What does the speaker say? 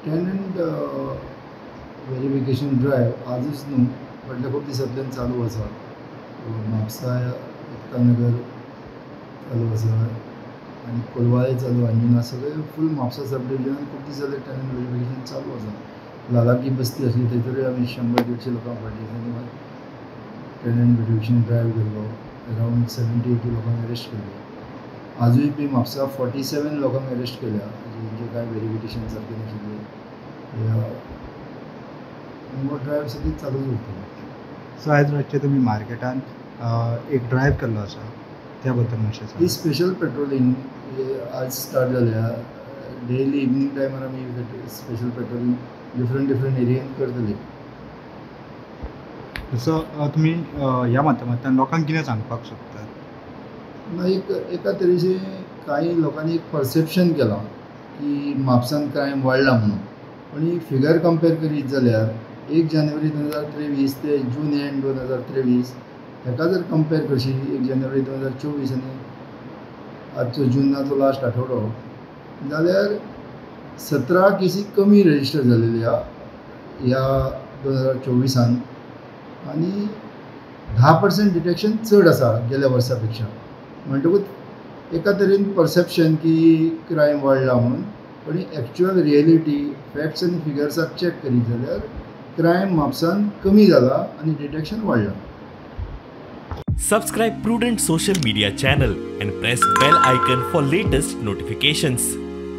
Tenant verification drive आजूच न्हू फाटल्या खूब दिसांतल्यान चालू आसा. म्हापसा एकता नगर चालू आसा आनी कोलवाळे चालू, अंजुना, सगळे फूल म्हापसा सब डिविजनान खूब दीस जाले टेनंट वेरिफिकेशन चालू आसा. लालाकी बस्ती आसली थंयसरूय आमी 100-150 लोकांक फाटल्या दिसांनी टेनंट वेरिफिकेशन ड्रायव्ह केल्लो. अरावंड 70-80 लोकांक अरेस्ट केल्ले. आजूय बी म्हापसा 47 लोकांक अरेस्ट केल्या जेंचे कांय वेरिफिकेशन सारकें नाशिल्लें. हो ड्रायव्ह सगळीं चालूच उरतलो. सो आयज रातचें तुमी मार्केटान एक ड्रायव्ह केल्लो आसा, त्या बद्दल मातशें ही स्पेशल पेट्रोलिंग आज स्टार्ट जाल्या. डेली इवनींग टायमार आमी स्पेशल पेट्रोलिंग डिफरंट डिफरंट एरियेन करतले. सो तुमी ह्या माध्यमांतल्यान लोकांक कितें सांगपाक सोदतात? ना, एक एका तरेचें कांय लोकांनी एक परसेप्शन केलां की म्हापसान क्रायम वाडला म्हणून, पूण ही फिगर कंपेर करीत जाल्यार 1 जानेवारी 2023 ते जून एंड 2023 हेका जर कंपेर करशी 1 जानेवारी 2024 आनी आजचो जुनाचो लास्ट आठवडो जाल्यार 17 केसी कमी रजिस्टर जालेली आहा ह्या 2024 आनी 10% डिटेक्शन चड आसा गेल्या वर्सा पेक्षा. म्हणटकूच एका तरेन परसेप्शन की क्रायम वाडला म्हणून, पण एक्चुअल रियलिटी फॅक्ट्स आनी फिगर्साक चॅक करीत जाल्यार क्रायम म्हापसान कमी जाला आनी डिटेक्शन वाडलां. Subscribe Prudent social media channel and press bell icon for latest notifications.